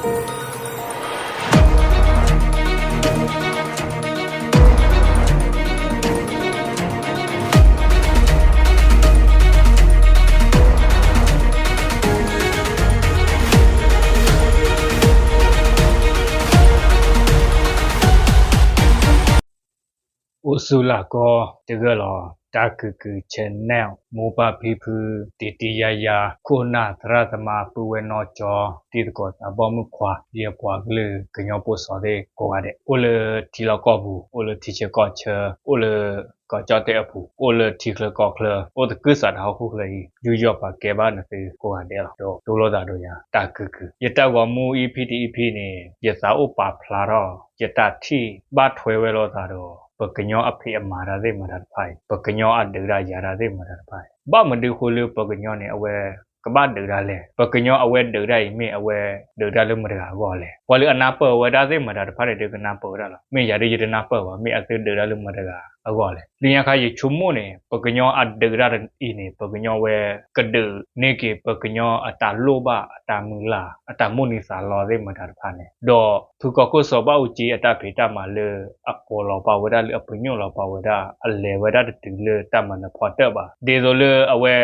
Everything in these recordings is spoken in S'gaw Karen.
အိၣ်ဆူၣ်လၢ်ကီတဂၢၢ်လီၤ. တၢ်ကုၢ်ကုၢ် channel မိၢ်ပၢ်ဖံဖု တံၤတံၤယါယါ ခိၣ်နၢ်သရၣ်သမါ ပုၢ်ဝဲၢ်နီၢ်ကၠီ တံၤသကိးသးဘီမုၣ်ခွါ ယပှၤကလုာ်ကညီဖိစီၤသ့ၣ်ကိးဂၤဒဲး အိၣ်လၢထံလီၢ်ကီၢ်ပူၤ အိၣ်လၢထံဆၢကီၢ်ဆၢ အိၣ်လၢကီၢ်ကၠီၣ်တဲၣ်အပူၤ အိၣ်လၢထံချၢကီၢ်ချၢ အိၣ်သကုၤဆးဒးဟီၣ်ခိၣ်ချၢအံၤ ယူးယီၣ်ပာ်ကဲဘၣ်နသုကိးဂၤဒဲးလီၤ. ဒီးတိၢ်လိာ်သးဒီးယၤ တၢ်ကုၢ်ကုၢ် ယတၢ်ဂီၤမူ EP တ EP န့ၣ် ယသးအိၣ်ပာ်ဖျါထီၣ် ယတၢ်ထံၣ်ဘၣ်ထွဲဝဲလိာ်သးဒီး ပကညီအဖံးအမၤတၢ်သ့ၣ်မတၤတဖၣ်အံၤ ပကညီအဒုးတၢ်ယၤတၢ်သ့ၣ်မတၤတဖၣ်အံၤ ဘၣ်မနုၤဃိလၢပကညီန့ၣ် အဝဲကဘၣ်ဒုးတၢ်လဲၣ်. ပကညီအဝဲဒုးတၢ်အံၤ မ့ၢ်အဝဲဒုးတၢ်လၢမတၤတဂၤအဂီၢ်လဲၣ်. ပှၤလၢအနၢ်ပၢၢ်ဝဲဒၣ်သ့ၣ်မတၤတဖၣ်န့ၣ် ဒုးကနၢ်ပၢၢ်ဝဲဒၣ်လီၤ. မ့ၢ်ယၤဒုးယတနၢ်ပၢၢ်ဘၣ် မ့ၢ်အသုဒုးတၢ်လၢမတၤတဂၤအဂီၢ်လဲၣ်. လၢညါခါယဆိကမိၣ်န့ၣ် ပကညီအဒုးတၢ်အံၤန့ၣ် ပကညီဝဲကဒုးန့ၢ်က့ၤ ပကညီအတၢ်လိၣ်ဘၣ် အတၢ်မုၢ်လၢ် အတၢ်မိၣ်န့ၢ်သးလီသ့ၣ်မတၤတဖၣ်န့ၣ် ဒီးဖုကီၢ်ခိၣ်စီၤဘၣ်အူကၠံအတၢ်ဖံးတၢ်မၤလၢ အပိာ်လီၤပာ်ဝဲဒၣ်လၢအပညိၣ်လီၤပာ်ဝဲဒၣ် အလဲၤဝဲဒၣ်တတုၤလၢတၢ်မၤနၢၤဖီတၢၣ်ဘၣ်. ဒ်သိးလၢအဝဲ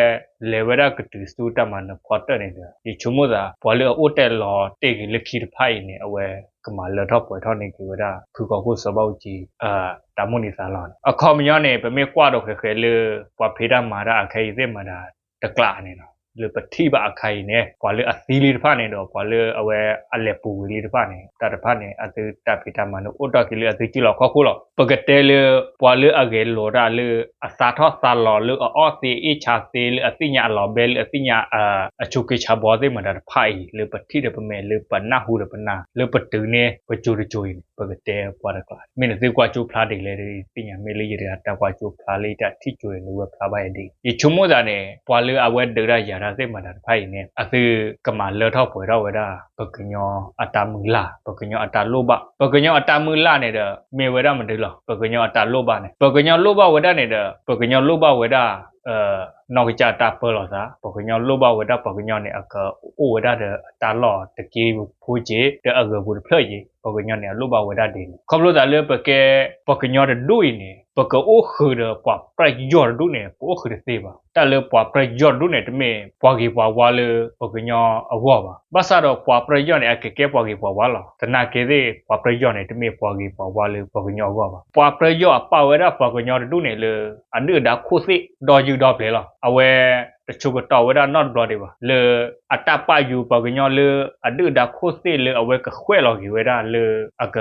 လဲၤဝဲဒၣ်ကတုၤဆူတၢ်မၤနၢၤဖီတၢၣ်န့ၣ်ဒီး ယဆိကမိၣ်သး ပှၤလၢအအိၣ်တဲာ်လီၤတ့ၢ်က့ၤလၢခံတဖၣ်အံၤန့ၣ် အဝဲကမၤလၢထီၣ်ပှဲၤထီၣ်န့ၢ်က့ၤဝဲဒၣ် ဖုကီၢ်ခိၣ်စီၤဘၣ်အူကၠံ တၢ်မိၣ်န့ၢ်သးလီန့ၣ် အခီပညီန့ၣ် ပမ့ၢ်ကွၢ်ဒီးဃဲးဃဲးလၢ ပှၤဖံးတၢ်မၤတၢ်အခါအံၤသ့ၣ်မတၤတကျးန့ၣ်လီၤ. လၢပထံၣ်ဘၣ်အခါအံၤန့ၣ် ပှၤလၢအသံလံတဖၣ်န့ၣ်ဒီး ပှၤလၢအဝဲအလဲၤပူၤကွံာ်လံတဖၣ်န့ၣ် တၢ်တဖၣ်န့ၣ် အသုတၢ်ဖံးတၢ်မၤန့ၣ် အိၣ်တ့ၢ်က့ၤလၢအသုကံၢ်လီၤခီၣ်ခိၣ်လီၤ. ပကတဲလၢ ပှၤလၢအဂဲၤလိာ်တၢ်လၢ အသါထီၣ်သါလီၤလၢအအီၣ်သ့အ့ၣ်ဆါသ့လၢအသ့ၣ်ညါအလီၤဘဲလၢအသ့ၣ်ညါ အဆိးက့ဆါဘီသ့ၣ်မတၤတဖၣ်အံၤ လၢပထံၣ်ဒီးပမဲာ်လၢပနၢ်ဟူဒီးပနၢ် လၢပတုၤန့ၢ်ပစိၤတစိၤအံၤန့ၣ် ပကတဲပှၤတကျး မ့ၢ်နသုကွၢ်ကၠိဖျါဒ်လဲၣ်ဒီး သ့ၣ်ညါ မ့ၢ်လၢယတဂၤတၢ်ကွၢ်ကၠိဖျါလၢယတၢ်ထံၣ်ကၠိန့ၣ် နဝဲဖျါဘၣ်ယၤဒ်အံၤ ယဆိကမိၣ်သးန့ၣ် ပှၤလၢအဝဲဒုးတၢ်ယၤတၢ်သ့ၣ်မတၤတဖၣ်အံၤန့ၣ် အသုကမၤလၢထီၣ်ပှဲၤထီၣ်ဝဲဒၣ် ပကညီအတၢ်မုၢ်လၢ် ပကညီအတၢ်လိၣ်ဘၣ် ပကညီအတၢ်မုၢ်လၢ်န့ၣ်ဒီး မ့ၢ်ဝဲဒၣ်မနုၤလီၤ. ပကညီအတၢ်လိၣ်ဘၣ်န့ၣ် ပကညီလိၣ်ဘၣ်ဝဲဒၣ်န့ၣ်ဒီး ပကညီလိၣ်ဘၣ်ဝဲဒၣ် နီၢ်ကစၢ်တၢ်ပၢလီၤသး ပှၤကညီလိၣ်ဘၣ်ဝဲဒၣ် ပှၤကညီန့ၣ် အကအိၣ်ဝဲဒၣ်ဒီးအတၢ်လီၢ်တက့ၢ်ဖိက့ၢ် ဒီးအဂၢၤပူၤတဖျၢၣ်က့ၢ် ပှၤကညီန့ၣ် အလိၣ်ဘၣ်ဝဲဒၣ်ဒ်န့ၣ် ခီဖျိသးလၢပကဲ ပှၤကညီတဒူၣ်အံၤန့ၣ် ပကအိၣ်ဃုာ်ဒီးပှၤပြၢယီၢ်တဒူၣ်န့ၣ် ပအိၣ်ဃုာ်တသ့ဘၣ်. တၢ်လၢပှၤပြၢယီၢ်တဒူၣ်န့ၣ် တမ့ၢ်ပှၤဂ့ၤပှၤဝါလၢပှၤကညီအဂီၢ်ဘၣ်. ဘၣ်ဆၣ်ဒီးပှၤပြၢယီၢ်န့ၣ် အကကဲပှၤဂ့ၤပှၤဝါလီၤ. သနာ်က့သ့ၣ် ပှၤပြၢယီၢ်န့ၣ် တမ့ၢ်ပှၤဂ့ၤပှၤဝါလၢပှၤကညီအဂီၢ်ဘၣ်. ပှၤပြၢယီၢ်အပာ်ဝဲဒၣ်ပှၤကညီတဒူၣ်န့ၣ်လၢ အဒုၣ်အဒါခိၣ်သ့ၣ်ဒီယုၢ်ဒီပျဲၤလီၤ. အဝဲ တဆိကတီၢ်ဝဲဒၣ်နီတဘျီဒံးဘၣ် လၢအတၢ်ပာ်ယူၤပှၤကညီလၢအဒုၣ်အဒါခိၣ်သ့ၣ်လၢအဝဲကဃဲၣ်လီၤက့ၤဝဲဒၣ်လၢအက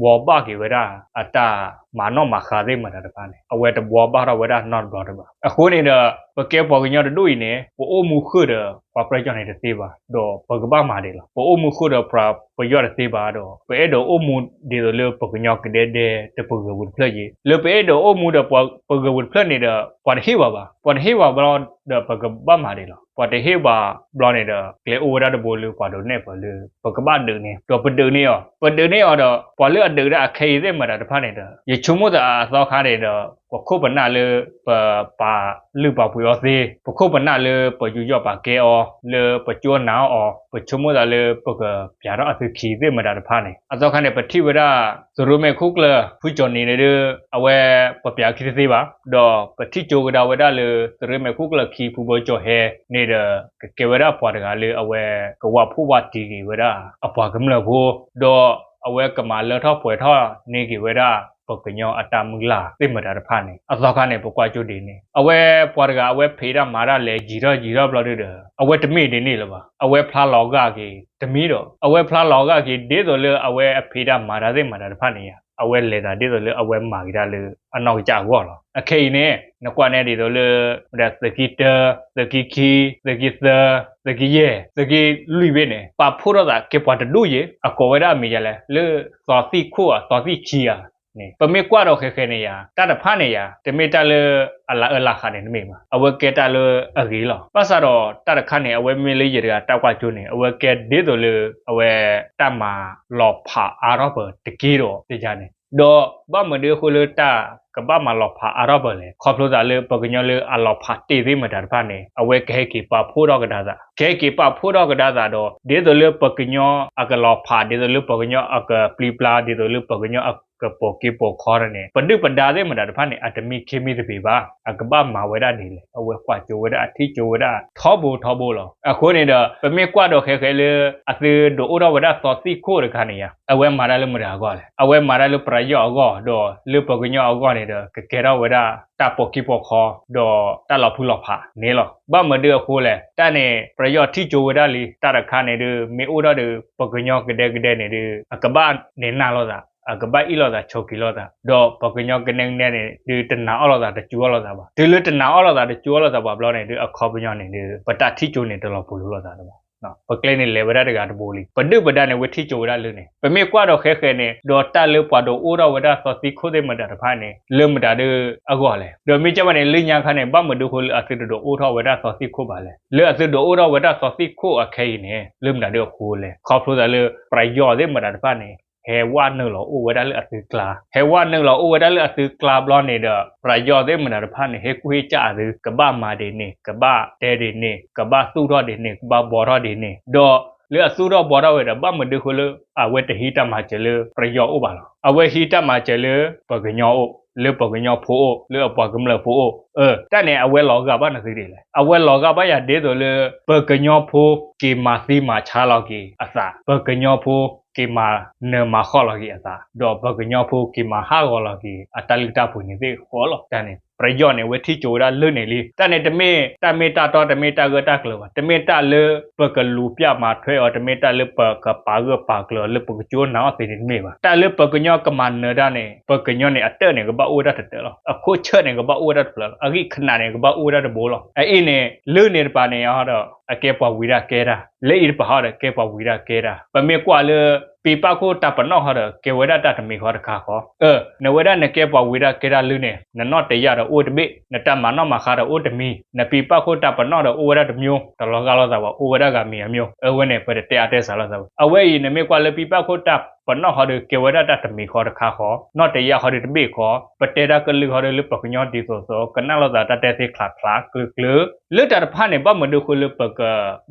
ဘှီဘၣ်က့ၤဝဲဒၣ် အတၢ်မၤနီၣ်မၤဃါသ့ၣ်မတၤတဖၣ်န့ၣ် အဝဲတဘှီဘၣ်ထီၣ်ဝဲဒၣ်နီတဘျီဒံးဘၣ်. အဃိန့ၣ်ဒီး ပကဲပှၤကညီတဒူၣ်အံၤန့ၣ် ပအိၣ်မူဃုာ်ဒီးပှၤပြၢယီၢ်န့ၣ်တသ့ဘၣ် ဒီးပကဘၣ်မၤဒ်လဲၣ်. ပအိၣ်မူဃုာ်ဒီးပှၤပြၢယီၢ်တသ့ဘၣ်ဒီး ပအဲၣ်ဒိးအိၣ်မူဒ်သိးလၢပှၤကညီကဒဲဒဲ ဒီးပှၤဂၢၤပူၤတဖျၢၣ်က့ၢ် လၢပအဲၣ်ဒိးအိၣ်မူဒီးပှၤဂၢၤပူၤတဖျၢၣ်န့ၣ်ဒီး ပှၤတဟ့ၣ်ပှၤဘၣ်. ပှၤတဟ့ၣ်ပှၤဘျီဒီး ပကဘၣ်မၤဒ်လဲၣ်. ပှၤတဟ့ၣ်ပှၤဘျီန့ၣ်ဒီး ကျဲအိၣ်ဝဲဒၣ်တဘိလၢပှၤဒိးနဲၣ်ပှၤလၢ ပကဘၣ်ဒုးန့ၢ် ဒီးပဒုးန့ၢ်အီၤ ပဒုးန့ၢ်အီၤဒီး ပှၤလၢအဒုးဒၣ်အခဲအံၤသ့ၣ်မတၤတဖၣ်န့ၣ်ဒီး ယဆိကမိၣ်သးအသီခါန့ၣ်ဒီး ပခိၣ်ပနၢ်လၢ ပပာ်လုၢ်ပာ်ပှ့ၤအီၤသ့ ပခိၣ်ပနၢ်လၢပယူးယီၣ်ပာ်ကဲအီၤ လၢပကၠိနာ်အီၤ ပဆိကမိၣ်သးလၢပကပျးထီၣ်အသုခံသ့ၣ်မတၤတဖၣ်န့ၣ် အသီခါန့ၣ် ပထံၣ်ဝဲဒၣ် သုးရ့မဲာ်ခိၣ်ကျၢၢ် ဖုကၠီၣ်နံၤန့ၣ်ဒီး အဝဲပပျးခံတသ့ဘၣ် ဒီးပထံၣ်ကၠိကဒါဝဲဒၣ်လၢ သုးရ့မဲာ်ခိၣ်ကျၢၢ်ခံ ဖုဘီကၠီၣ်ဟဲန့ၣ်ဒီး ကကဲဝဲဒၣ်ပှၤတဂၤလၢအဝဲကဝၢ်ဖှိၣ်ဝၢ်တံၢ်က့ၤဝဲဒၣ် အပှၤကမျၢၢ်ဖိ ဒီးအဝဲကမၤလၢထီၣ်ပှဲၤထီၣ်န့ၢ်က့ၤဝဲဒၣ် ပှၤကညီအတၢ်မုၢ်လၢ်သ့ၣ်မတၤတဖၣ်န့ၣ် အသီခါန့ၣ် ပကွၢ်ကၠိဒ်န့ၣ် အဝဲပှၤတဂၤ အဝဲဖံးတၢ်မၤတၢ်လဲၤယံာ်ထီၣ်ယံာ်ထီၣ်ဘျီဒုဒီး အဝဲတမ့ၢ်ဒ်န့ၣ်လၢၤဘၣ်. အဝဲဖျါလီၤဂာ်က့ၤတမံၤဒီး အဝဲဖျါလီၤဂာ်က့ၤဒ်သိးလၢအဝဲအဖံးတၢ်မၤတၢ်သ့ၣ်မတၤတဖၣ်န့ၣ်ယါ အဝဲလဲၤသးဒ်သိးလၢအဝဲမၤက့ၤတၢ်လၢအနီၢ်ကစၢ်အဂီၢ်လီၤ. အခဲအံၤန့ၣ် နကွၢ်န့ၣ်ဒ်သိးလၢ မ့ၢ်ဒၣ်သုးက့တၢ သုးက့ခံ သုးက့သၢ သုးက့ယဲၢ် သုးက့လွံၢ်ဘ့ၣ်န့ၣ် ပာ်ဖှိၣ်ထီၣ်သးကဲပှၤတဒူၣ်ယဲၢ် အကိးဝဲဒၣ်အမံၤယါလဲၣ် လၢသီသံၣ်ခိၣ်ဧါ သီသံၣ်ခံဧါန့ၣ် ပမ့ၢ်ကွၢ်ဒီးဃဲးဃဲးန့ၣ်ယါ တၢ်တဖၣ်န့ၣ်ယါ တမ့ၢ်တၢ်လၢအလၤအၢလၤဃးန့ၣ်တမ့ၢ်ဘၣ်. အဝဲကဲတၢ်လၢအဂ့ၤလီၤ. ဘၣ်ဆၣ်ဒီးတၢ်တခါန့ၣ် အဝဲမ့ၢ်လၢယတဂၤတၢ်ကွၢ်ကၠိန့ၣ် အဝဲကဲဒ်သိးလၢ အဝဲတၢ်မၤလီၤဖးအါထီၣ်ပၢၤတက့ၢ်ဒီးတယါန့ၣ် ဒီးဘၣ်မနုၤအဃိလၢတၢ်ကဘၣ်မၤလီၤဖးအါထီၣ်ပၢၢ်လဲၣ်, ခီဖျိသးလၢပှၤကညီလၢအလီၤဖးတ့ၢ်သ့ၣ်မတၤတဖၣ်န့ၣ် အဝဲကဟဲက့ၤပာ်ဖှိၣ်ထီၣ်ကဒါသး, ကဟဲက့ၤပာ်ဖှိၣ်ထီၣ်ကဒါသးဒီး ဒ်သိးလၢပှၤကညီအကလီၤဖး, ဒ်သိးလၢပှၤကညီအကပျံၤပျါ, ဒ်သိးလၢပှၤကညီအကပိာ်က့ၤပိာ်ခီန့ၣ် ပဒုၣ်ပဒါသ့ၣ်မတၤတဖၣ်န့ၣ် အတမံခ့မံသပ့ၤဘၣ်, အကဘၣ်မၤဝဲဒၣ်ဒ်လဲၣ်. အဝဲကွၢ်ကၠိဝဲဒၣ် အထံၣ်ကၠိဝဲဒၣ်ထီဘိထီဘိလီၤ. အဃိန့ၣ်ဒီး ပမ့ၢ်ကွၢ်ဒီးဃဲဃဲလၢ အသုဒုးအိၣ်ထီၣ်ဝဲဒၣ်သီသံၣ်ခိၣ်တခါန့ၣ်ယါ, အဝဲမၤတၢ်လၢမတၤအဂီၢ်လဲၣ်. အဝဲမၤတၢ်လၢပယီၤအဂီၢ် ဒီးလၢပှၤကညီအဂီၢ်န့ၣ်ဒီး ကကဲထီၣ်ဝဲဒၣ်တၢ်ပိာ်က့ၤပိာ်ခီ ဒီးတၢ်လီၤဖုလီၤဖးန့ၣ်လီၤ. ဘၣ်မနုၤအဃိလဲၣ်, တၢ်န့ၣ် ပယီၤထံၣ်ကၠိဝဲဒၣ်လံ, တၢ်တခါန့ၣ်ဒုး မ့ၢ်အိၣ်ထီၣ်ဒီး ပှၤကညီကဒဲကဒဲန့ၣ်ဒုး အကဘၣ်န့ၢ်နၢ်လိာ်သး, အကဘၣ်အ့ၣ်လိာ်သးဆိးက့ၤလိာ်သး, ဒီးပှၤကညီကနဲကနဲန့ၣ်ဒုး တနာ်အီၣ်လိာ်သး တစူၤအီၣ်လိာ်သးဘၣ်. တုၤလၢတနာ်အီၣ်လိာ်သး တစူၤအီၣ်လိာ်သးဘၣ်ဘျီန့ၣ်ဒုး အခီပညီန့ၣ်ဒုး ပတၢ်ထံၣ်ကၠိန့ၣ် တလီၤပူၤလိာ်သးလၢၤဘၣ်. ပကျဲန့ၣ်လဲၤဝဲဒၣ်တဂၤတဘိလံ. ပဒုၣ်ပဒါန့ၣ် ဝဲထံၣ်ကၠိဝဲဒၣ်လၢန့ၣ် ပမ့ၢ်ကွၢ်ဒီးဃဲဃဲန့ၣ် ဒီးတၢ်လၢပှၤဒုးအိၣ်ထီၣ်ဝဲဒၣ်သီသံၣ်ခိၣ်သ့ၣ်မတၤတဖၣ်န့ၣ် လၢမတၤဒုးအဂီၢ်လဲၣ်. ဒီးမ့ၢ်ကဲဘၣ်န့ၣ် လၢညါခါန့ၣ် ဘၣ်မနုၤအဃိလၢအသုတဒုးအိၣ်ထီၣ်ဝဲဒၣ်သီသံၣ်ခိၣ်ဘၣ်လဲၣ်. လၢအသုဒုးအိၣ်ထီၣ်ဝဲဒၣ်သီသံၣ်ခိၣ်အခဲအံၤန့ၣ် လၢမတၤဒုးအဃိလဲၣ်. ခီဖျိသးလၢ ပယီၤသ့ၣ်မတၤတဖၣ်န့ၣ် ဟဲဝဲနုာ်လီၤအိၣ်ဝဲဒၣ်လၢအသုကျါ, ဟဲဝဲနုာ်လီၤအိၣ်ဝဲဒၣ်လၢအသုကျါဘျီန့ၣ်ဒီး ပယီၤသ့ၣ်မတၤတဖၣ်န့ၣ် ဟဲကူၣ်ဟ့ၣ်ကၢ်အသု ကဘၣ်မၤဒ်န့ၣ်, ကဘၣ်တဲဒ်န့ၣ်, ကဘၣ်သူၣ်ထီၣ်ဒ်န့ၣ်, ကဘၣ်ဘှီထီၣ်ဒ်န့ၣ်, ဒီးလၢအသူၣ်ထီၣ်ဘှီထီၣ်ဝဲဒီး ဘၣ်မနုၤအဃိလၢ အဝဲတဟံးတၢ်မၤစၢၤလၢပယီၤအိၣ်ဘၣ်လီၤ. အဝဲဟံးတၢ်မၤစၢၤလၢပှၤကညီအိၣ်, လၢပှၤကညီဖိအိၣ်, လၢအပှၤကမျၢၢ်ဖိအိၣ်, အၢ တၢ်န့ၣ် အဝဲလီၤဂာ်ဘၣ်နသုဒ်လဲၣ်. အဝဲလီၤဂာ်ဘၣ်ယၤဒ်သိးလၢ ပှၤကညီဖိ က့ၤမၤသံမၤဆါလီၤက့ၤအသး, ပှၤကညီဖိ က့ၤမၤနၢၤမၤဃီလီၤက့ၤအသး, ဒီးပှၤကညီဖိ က့ၤမၤဟးဂီၤလီၤက့ၤ အတၢ်လုၢ်တၢ်ပှ့ၤန့ၣ်သ့ၣ်ဃီလီၤ. တၢ်န့ၣ် ပယီၤန့ၣ် ဝဲထံၣ်ကၠိဝဲဒၣ်လၢန့ၣ်လံ. တၢ်န့ၣ် တမ့ၢ်တၢ်မ့ၢ်တၢ်တီ တမ့ၢ်တၢ်ဂၢၢ်တၢ်ကျၢၤဘၣ်, တမ့ၢ်တၢ်လၢပကလူၤပိာ်မၤထွဲအီၤ, တမ့ၢ်တၢ်လၢပကပာ်ဂၢၢ်ပာ်ကျၢၤအီၤ လၢပကကၠိနာ်အီၤသ့န့ၣ်တမ့ၢ်ဘၣ်. တၢ်လၢပှၤကညီကမၤနၢၤတၢ်န့ၣ် ပှၤကညီန့ၣ် အတၢၢ်န့ၣ် ကဘၣ်အိၣ်ဝဲဒၣ်တတၢၢ်လီၤ. အခိၣ်ဆၢၣ်န့ၣ် ကဘၣ်အိၣ်ဝဲဒၣ်တဖျၢၣ်လီၤ. အဂံၢ်ခနးန့ၣ် ကဘၣ်အိၣ်ဝဲဒၣ်တဘိလီၤ. အအံၤန့ၣ် လၢန့ၣ်တပၤန့ၣ်ဒီး အကဲပှၤဝံၤဒၣ်ကဲတၢ်, လၢအံၤတပၤဟီဒီး ကဲပှၤဝံၤဒၣ်ကဲတၢ်. ပမ့ၢ်ကွၢ်လၢ ပံၤပာ်ခိၣ်တၢ်ပနီၣ်ဟီဒီး ကဲဝဲဒၣ်တၢ်တမံၤဃီတခါဃီ, အၢ နဝဲဒၣ်နကဲပှၤဝံၤဒၣ်ကဲတၢ်လၢန့ၣ် နနီၣ်တယၢ်ဒီးအိၣ်တဘ့ၣ်, နတၢ်မၤနီၣ်မၤဃါဒီးအိၣ်တမံၤ, နပံၤပာ်ခိၣ်တၢ်ပနီၣ်ဒီးအိၣ်ဝဲဒၣ်တမျိုး, တလီၤဂာ်လိာ်သးဘၣ်, အိၣ်ဝဲဒၣ်ဂၤမံၤဂၤမျိုး, အဝဲန့ၣ် ပတတဲအါတဲစှၤလိာ်သးဘၣ်. အဝဲအံၤ နမ့ၢ်ကွၢ်လၢပံၤပာ်ခိၣ်တၢ်ပနီၣ်ဟီဒီး ကဲဝဲဒၣ်တၢ်တမံၤဃီတခါဃီ, နီၣ်တယၢ်ဟီဒီးတဘ့ၣ်ဃီ, ပတဲတၢ်ကလုၢ်ဟီဒီး လၢပှၤကညီဒ်သိးသိး ကနၣ်လိာ်သးတၢ်တဲသ့ချးချးကျၢၤကျၢၤ, လၢတၢ်တဖၣ်န့ၣ် ဘၣ်မနုၤအဃိလၢပက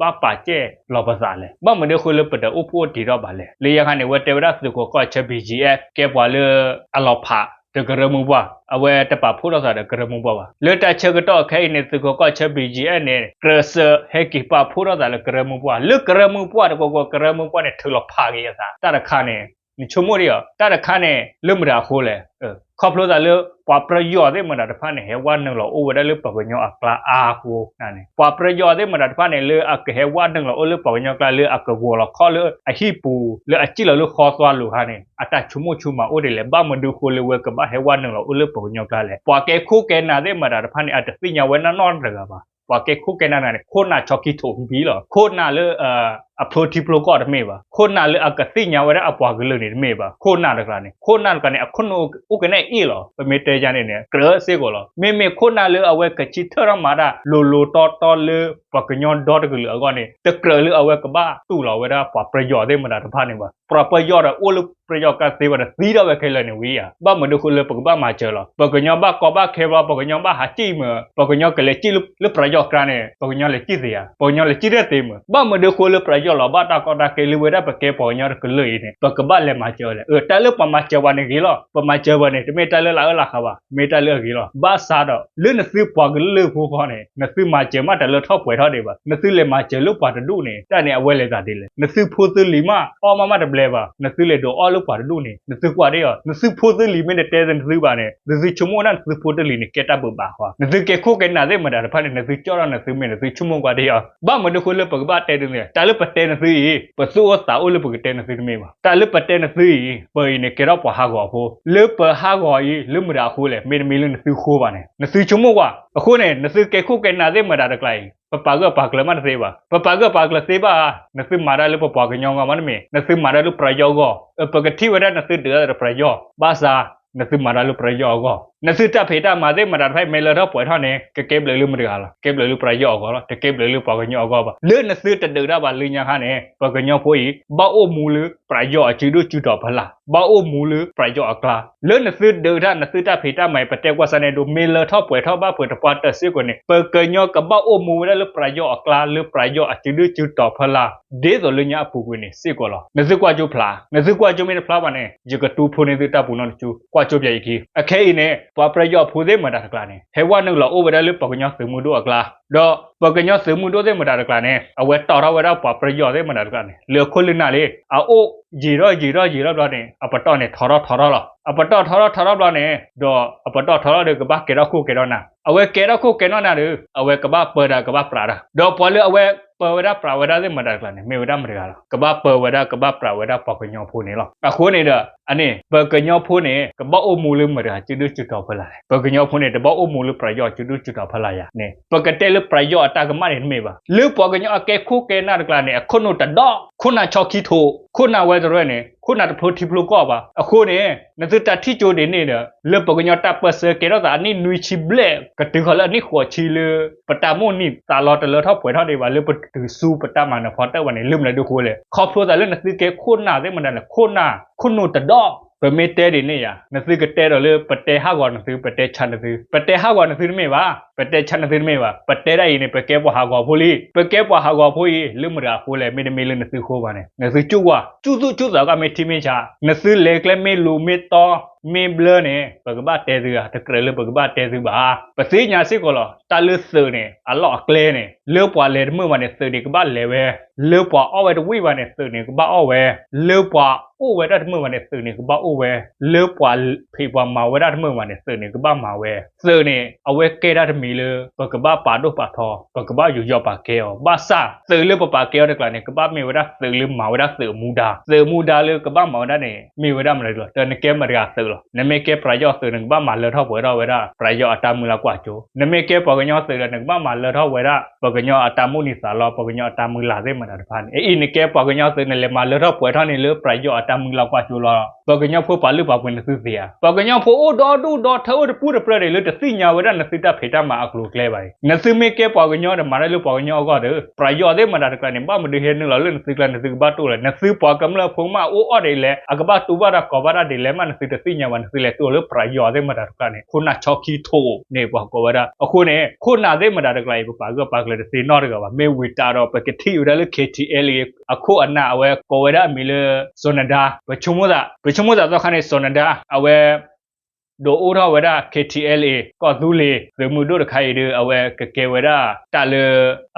ဘၣ်ပာ်ကဲလီၤပသးလဲၣ်. ဘၣ်မနုၤအဃိလၢပတအိၣ်ဖှိၣ်အိၣ်တံၢ်ထီၣ်ဘၣ်လဲၣ်. လၢညါခါန့ၣ် ဝဲတဲဝဲဒၣ်သုးခိးကီၢ်ဆၢ ဘီၣ်ကၠံၣ်အဲၣ် ကဲပှၤလၢအလီၤဖးဒီးကရၢမိၢ်ပှၢ်, အဝဲတပာ်ဖှိၣ်ထီၣ်သးဒီးကရၢမိၢ်ပှၢ်ဘၣ်. လၢတၢ်ဆၢကတီၢ်ခဲအံၤန့ၣ် သုးခိးကီၢ်ဆၢ ဘီၣ်ကၠံၣ်အဲၣ် န့ၣ် ကြၢးစၢးဟဲက့ၤပာ်ဖှိၣ်ထီၣ်သးလၢကရၢမိၢ်ပှၢ်, လၢကရၢမိၢ်ပှၢ်တကိးကိး ကရၢမိၢ်ပှၢ်န့ၣ် ထုးလီၤဖးက့ၤအသး. တၢ်တခါန့ၣ် နဆိကမိၣ်ဒ်အံၤ, တၢ်တခါန့ၣ် လၢမတၤအဃိလဲၣ်. ခီဖျိသးလၢ ပှၤပယီၤသ့ၣ်မတၤတဖၣ်န့ၣ် ဟဲဝဲနုာ်လီၤအိၣ်ဝဲဒၣ်လၢပှၤကညီအကျါအါအဃိန့ၣ်, ပှၤပယီၤသ့ၣ်မတၤတဖၣ်န့ၣ် လၢအကဟဲဝဲနုာ်လီၤအိၣ်လၢပှၤကညီကျါ လၢအကဂီၤလီၤခီၣ်လၢအဟံၣ်ပူၤ လၢအစံၣ်လီၤလၢဃီသွါလိၤခါန့ၣ် အတၢ်ဆိကမိၣ်ဆိကမးအိၣ်ဒ်လဲၣ်. ဘၣ်မနုၤအဃိလၢဝဲကဘၣ်ဟဲဝဲနုာ်လီၤအိၣ်လၢပှၤကညီကျါလဲၣ်. ပှၤကဲခိၣ်ကဲနၢ်သ့ၣ်မတၤတဖၣ်န့ၣ် အတသ့ၣ်ညါဝဲဒၣ်နီတဂၤဘၣ်. ပှၤကဲခိၣ်ကဲနၢ်တဂၤန့ၣ် ခိၣ်နၢ်ဆီခံထိးဖံဖံလီၤ. ခိၣ်နၢ်လၢ အဖျိထံဖျိကီၢ်တမ့ၢ်ဘၣ်. ခိၣ်နၢ်လၢအကသ့ၣ်ညါဝဲဒၣ်အပှၤကလုာ်န့ၣ်တမ့ၢ်ဘၣ်. ခိၣ်နၢ်တဂၤန့ၣ် ခိၣ်နၢ်တဂၤန့ၣ် အခိၣ်နူာ်အိၣ်ကနဲအ့ၣ်လီၤ. ပမ့ၢ်တဲယါန့ၣ်န့ၣ် ကြၢးစ့ၢ်ကီးလီၤ. မ့မ့ၢ်ခိၣ်နၢ်လၢအဝဲကဆံထၢၣ်ထီၣ်မၤတၢ်လိၤလိၤတီတီလၢပှၤကညီဒီတကလုာ်အဂီၢ်န့ၣ် တကြၢးလၢအဝဲကဘၣ်တူၢ်လိာ်ဝဲဒၣ်ပှၤပယီၤသ့ၣ်မတၤတဖၣ်န့ၣ်ဘၣ်. ပှၤပယီၤဒီးအိၣ်လၢပယီၤကျါသ့ဘၣ်ဒီး သံထီၣ်ဝဲခဲလၢာ်န့ၣ်ဝံၤဧါ. ဘၣ်မနုၤအဃိလၢပကဘၣ်မၤစၢၤလီၤ. ပှၤကညီဘၣ်ကီဘၣ်ခဲဘျီ ပှၤကညီဘၣ်ဟးစံၣ်မး, ပှၤကညီကလဲၤစံၣ်လၢပယီၤကျါန့ၣ် ပှၤကညီလဲၤစံၣ်သ့ဧါ. ပှၤကညီလဲၤစံၣ်တသ့မး. ဘၣ်မနုၤအဃိလၢပယီၤလီၤဘၣ်တၢ်ကီတၢ်ခဲလၢဝဲဒၣ်ပကဲပှၤကညီတကလုာ်အံၤန့ၣ် ပကဘၣ်လဲၤမၤစၢၤအီၤလဲၣ်. အၢ တၢ်လၢပှၤမၤစၢၤပှၤန့ၣ်ဂ့ၤလီၤ. ပမၤစၢၤပှၤန့ၣ် တမ့ၢ်တၢ်လၢလၢအၢလၢဃါဘၣ်, မ့ၢ်တၢ်လၢအဂ့ၤလီၤ. ဘၣ်ဆၣ်ဒီး လၢနသုပှၤကလုာ်ဖိဃီန့ၣ် နသုမၤစၢၤမးတၢ်လၢထီၣ်ပှဲၤထီၣ်ဒံးဘၣ်. နသုလဲၤမၤစၢၤလၢပှၤတဒူၣ်န့ၣ် တၢ်န့ၣ်အဝဲလဲၤသးဒ်လဲၣ်. နသုဖိသုလံၤမး အီၣ်မးမးတဘျဲဘၣ်. နသုလဲၤဒိးအီၣ်လၢပှၤတဒူၣ်န့ၣ် နသုကွၢ်ဒ်အီၤ. နသုဖိသုလံၤမ့ၢ်တတဲနသုဘၣ်န့ၣ် နသုဆိကမိၣ်ဒၣ်နသုဖိသုလံၤန့ၣ် ကဲတၢ်ဘၣ်ဘၣ်ဃီ. နသုကဲခိၣ်ကဲနၢ်သ့ၣ်မတၤတဖၣ်န့ၣ် နသုကၠီၣ်ထီၣ်နသုမ့ၢ်နသုဆိကမိၣ်ကွၢ်ဒ်အီၤ. ဘၣ်မနုၤအဃိလၢပကဘၣ်တဲဒ်န့ၣ် တၢ်လၢပတဲနသုအံၤ ပသူၣ်အိၣ်သးအိၣ်လၢပကတဲနသုတမ့ၢ်ဘၣ်. တၢ်လၢပတဲနသုအံၤ ပအံၤန့ၣ် ကဲထီၣ်ပှၤဟးဂီၤအဖိ. လၢပဟးဂီၤအံၤ လၢမတၤအဃိလဲၣ်. မ့တမ့ၢ်လၢနသုဃိဘၣ်န့ၣ် နသုဆိကမိၣ်ကွၢ်. အဃိန့ၣ် နသုကဲခိၣ်ကဲနၢ်သ့ၣ်မတၤတကျါအံၤ ပပာ်ဂၢၢ်ပာ်ကျၢၤမးတသ့ဘၣ်. ပပာ်ဂၢၢ်ပာ်ကျၢၤသ့ဘၣ်ဧါ. နသုမၤတၢ်လၢပပှၤကညီဂီၢ်မးတမ့ၢ်, နသုမၤတၢ်လၢပယီၤဂီၢ်. အၢ ပကထံၣ်ဝဲဒၣ်နသုဒုးတၢ်ဒီးပယီၤ ဘၣ်ဆၣ် နသုမၤတၢ်လၢပယီၤအဂီၢ်, နသုတၢ်ဖံးတၢ်မၤသ့ၣ်မတၤတဖၣ်အံၤ မ့ၢ်လၢထီၣ်ပှဲၤထီၣ်န့ၣ် ကကဲဘျုးလၢမတၤတဂၤလီၤ. ကဲဘျုးလၢပယီၤအဂီၢ်လီၤ, တကဲဘျုးလၢပှၤကညီအဂီၢ်ဘၣ်. လၢနသုတဒုးတၢ်ဘၣ်လၢညါခါန့ၣ် ပှၤကညီဖိအံၤ ဘၣ်အိၣ်မူလၢပယီၤအစုဒုၣ်စုတီၤဖီလာ်, ဘၣ်အိၣ်မူလၢပယီၤအကျါ. လၢနသုဒုးတၢ် နသုတၢ်ဖံးတၢ်မၤအံၤ ပတဲကွၢ်စၢ်န့ၣ်ဒိး မ့ၢ်လၢထီၣ်ပှဲၤထီၣ်ဘၣ်ပှဲၤတပှၢ်တၢၢ်စ့ၢ်ကီးန့ၣ် ပှၤကညီကဘၣ်အိၣ်မူဝဲဒၣ်လၢပယီၤအကျါ လၢပယီၤအစုဒုၣ်စုတီၤဖီလာ် ဒ်သိးလၢညါအပူၤကွံာ်န့ၣ်စ့ၢ်ကီးလီၤ. နသုကွၢ်ကၠိဖျါ, နသုကွၢ်ကၠိမ့ၢ်တဖျါဘၣ်န့ၣ် ယကတူၢ်ဖှိၣ်န့ၢ်သုတၢ်ပူၤနီၣ်တကၠိ, ကွၢ်ကၠိပၠးယခံ. အခဲအံၤန့ၣ် ပှၤပယီၤဖိသ့ၣ်မတၤတကျါန့ၣ် ဟဲဝဲနုာ်လီၤအိၣ်ဝဲဒၣ်လၢပှၤကညီသုးမုၢ်ဒိၣ်အကျါ, ဒီးပှၤကညီသုးမုၢ်ဒိၣ်သ့ၣ်မတၤတကျါန့ၣ် အဝဲတီၢ်ထီၣ်ဝဲဒၣ်ပှၤပယီၤသ့ၣ်မတၤတကျါန့ၣ် လၢခိၣ်လၢနၢ်လံ, အအိၣ်ယံာ်ထီၣ်ယံာ်ထီၣ်ယံာ်ထီၣ်ဘျီန့ၣ် အပတီၢ်န့ၣ်ထီထီၣ်ထီထီၣ်လီၤ. အပတီၢ်ထီထီၣ်ထီထီၣ်ဘျီန့ၣ် ဒီးအပတီၢ်ထီထီၣ်ဒီးကဘၣ်ကဲထီၣ်ခိၣ်ကဲထီၣ်နၢ်, အဝဲကဲထီၣ်ခိၣ်ကဲထီၣ်နၢ်ဒီး အဝဲကဘၣ်ပၢတၢ်ကဘၣ်ပြးတၢ်, ဒီးပှၤလၢအဝဲပၢဝဲဒၣ်ပြးဝဲဒၣ်သ့ၣ်မတၤတကျါန့ၣ် မ့ၢ်ဝဲဒၣ်မတၤတဂၤလီၤ. ကဘၣ်ပၢဝဲဒၣ်ကဘၣ်ပြးဝဲဒၣ်ပှၤကညီဖိန့ၣ်လီၤ. အဃိန့ၣ်ဒီး အန့ၣ် ပှၤကညီဖိန့ၣ် ကဘၣ်အိၣ်မူလၢမတၤတဂၤစုဒုၣ်စုတီၤဖီလာ်လဲၣ်. ပှၤကညီဖိန့ၣ် တဘၣ်အိၣ်မူလၢပယီၤစုဒုၣ်စုတီၤဖီလာ်ယၤန့ၣ် ပကတဲလၢပယီၤအတၢ်ကမၣ်န့ၣ်တမ့ၢ်ဘၣ်. လၢပှၤကညီအကဲခိၣ်ကဲနၢ်တကျါန့ၣ် အခိၣ်နူာ်တဒီး ခိၣ်နၢ်ဆီခံထိး ခိၣ်နၢ်ဝဲတရၢန့ၣ် ခိၣ်နၢ်တဖျိထံဖျိကီၢ်ဘၣ်. အဃိန့ၣ် နသုတၢ်ထံၣ်ကၠိဒ်န့ၣ်ဒီး လၢပှၤကညီတၢ်ပၢၢ်ဆၢကဲထီၣ်သးအနံၣ်နွံဆံဘျဲၣ် ကတုၤဃီၤလၢအနံၣ်ဃိးဆံလၢ ပတၢ်မိၣ်န့ၢ်သးလီတလၢထီၣ်ပှဲၤထီၣ်ဒံးဘၣ် လၢပတုၤဆူပတၢ်မၤနၢၤဖီတၢၣ်ဘၣ်န့ၣ် လၢမနုၤဒုးဃိလဲၣ်. ခီဖျိသးလၢနသုကဲခိၣ်နၢ်သ့ၣ်မတၤန့ၣ် ခိၣ်နၢ် ခိၣ်နူာ်တဒီး ပမ့ၢ်တဲဒ်န့ၣ်ယၤ နသုကတဲဒီးလၢပတဲဟးဂီၤနသု ပတဲဆါနသု ပတဲဟးဂီၤနသုတမ့ၢ်ဘၣ် ပတဲဆါနသုတမ့ၢ်ဘၣ်. ပတဲဒၣ်အံၤန့ၣ် ပကဲပှၤဟးဂီၤဖိလံ ပကဲပှၤဟးဂီၤဖိအံၤ လၢမတၤအဃိလဲၣ်မ့တမ့ၢ်လၢနသုဃိဘၣ်န့ၣ် နသုကၠူၣ်ဝါ ကၠူၣ်သူၣ်ကၠူၣ်သးကမ့ၢ်ထံမ့ၢ်ဆါ နသုလဲၤကျဲမ့ၢ်လူၤမ့ၢ်တီ မ့ၢ်ဘျၢန့ၣ် ပကဘၣ်တဲသုဧါ တကြၢးလၢပကဘၣ်တဲသုဘၣ်. ပသ့ၣ်ညါစ့ၢ်ကီးလီၤ တၢ်လၢသုးန့ၣ် အလီၢ်အကျဲန့ၣ် လၢပှၤလဲၤတမုာ်ဘၣ်န့ၣ် သုးန့ၣ်ကဘၣ်လဲၤဝဲ, လၢပှၤအီၣ်ဝဲတဝံၣ်ဘၣ်န့ၣ် သုးန့ၣ်ကဘၣ်အီၣ်ဝဲ, လၢပှၤအိၣ်ဝဲဒၣ်တမုာ်ဘၣ်န့ၣ် သုးန့ၣ်ကဘၣ်အိၣ်ဝဲ, လၢပှၤဖံးပှၤမၤဝဲဒၣ်တမုာ်ဘၣ်န့ၣ် သုးန့ၣ်ကဘၣ်မၤဝဲ. သုးန့ၣ် အဝဲကဲတၢ်တမံၤလၢ ပကဘၣ်ပာ်ဒိၣ်ပာ်ထီ ပကဘၣ်ယူးယီၣ်ပာ်ကဲအီၤ ဘၣ်ဆၣ် သုးလၢပပာ်ကဲအီၤတကျါန့ၣ် ကဘၣ်မ့ၢ်ဝဲဒၣ်သုးလၢမၤဝဲဒၣ်သုးအမူဒါ, သုးအမူဒါလၢကဘၣ်မၤဝဲဒၣ်န့ၣ် မ့ၢ်ဝဲဒၣ်မနုၤလဲၣ်. ဒီးနကဲမတၤတဂၤသုးလီၤ. နမ့ၢ်ကဲပယီၤသုး နကဘၣ်မၤလၢထီၣ်ပှဲၤထီၣ်ဝဲဒၣ် ပယီၤအတၢ်မုၢ်လၢ်ကွၢ်စိ, နမ့ၢ်ကဲပှၤကညီသုးဒီး နကဘၣ်မၤလၢထီၣ်ဝဲဒၣ် ပှၤကညီအတၢ်မိၣ်န့ၢ်သးလီ ပှၤကညီအတၢ်မုၢ်လၢ်သ့ၣ်မတၤတဖၣ်န့ၣ်. အအံၤနကဲပှၤကညီသုး နလဲၤမၤလၢထီၣ်ပှဲၤထီၣ်န့ၣ်လၢပယီၤအတၢ်မုၢ်လၢ်ကွၢ်စိလီၤ. ပှၤကညီဖိပာ်လုၢ်ပာ်ပှ့ၤနသုသ့ဧါ. ပှၤကညီဖိအိၣ်ဒီဒူၣ်ဒီထၢအိၣ်တပူၤတပြၢၤဒံးလၢတသ့ၣ်ညါဝဲဒၣ်နသုတၢ်ဖံးတၢ်မၤအကျိၤအကျဲဘၣ်အံၤ. နသုမ့ၢ်ကဲပှၤကညီဒီးမၤတၢ်လၢပှၤကညီအဂီၢ်ဒီး ပယီၤသ့ၣ်မတၤတကျါန့ၣ် ဘၣ်မနုၤဟဲနုာ်လီၤလၢနသုကျါ နသုကဘၣ်တူၢ်လဲၣ်. နသုပှၤကမျၢၢ်ဖိမး အအိၣ်အီၣ်ဒ်လဲၣ် အကဘၣ်တူၢ်ဘၣ်တၢ်ကီဘၣ်တၢ်ဒ်လဲၣ်မး နသုတသ့ၣ်ညါဘၣ် နသုလဲၤတူၢ်လၢပယီၤသ့ၣ်မတၤတကျါန့ၣ် ခိၣ်နၢ်ဆီခံထိးန့ၣ် ပှၤကိးဝဲဒၣ်. အဃိန့ၣ် ခိၣ်နၢ်သ့ၣ်မတၤတကျါအံၤ ပပာ်ဂၢၢ်ပာ်ကျၢၤတသ့နီတဂၤဘၣ်. မ့ၢ်ဝံၤတၢ်ဒီး ပကထံၣ်ဝဲဒၣ်လၢ KTLA အခိၣ်အနၢ် အဝဲကိးဝဲဒၣ်အမံၤလၢ စီၤနဒါ, ပဆိကမိၣ်သး ပဆိကမိၣ်သးသီခါန့ၣ် စီၤနဒါ အဝဲ ဒုးအိၣ်ထီၣ်ဝဲဒၣ် KTLA ကီၢ်သူလ့ၤ သုးမုၢ်ဒိၣ်တခါအံၤဒီး အဝဲကကဲဝဲဒၣ်တၢ်လၢ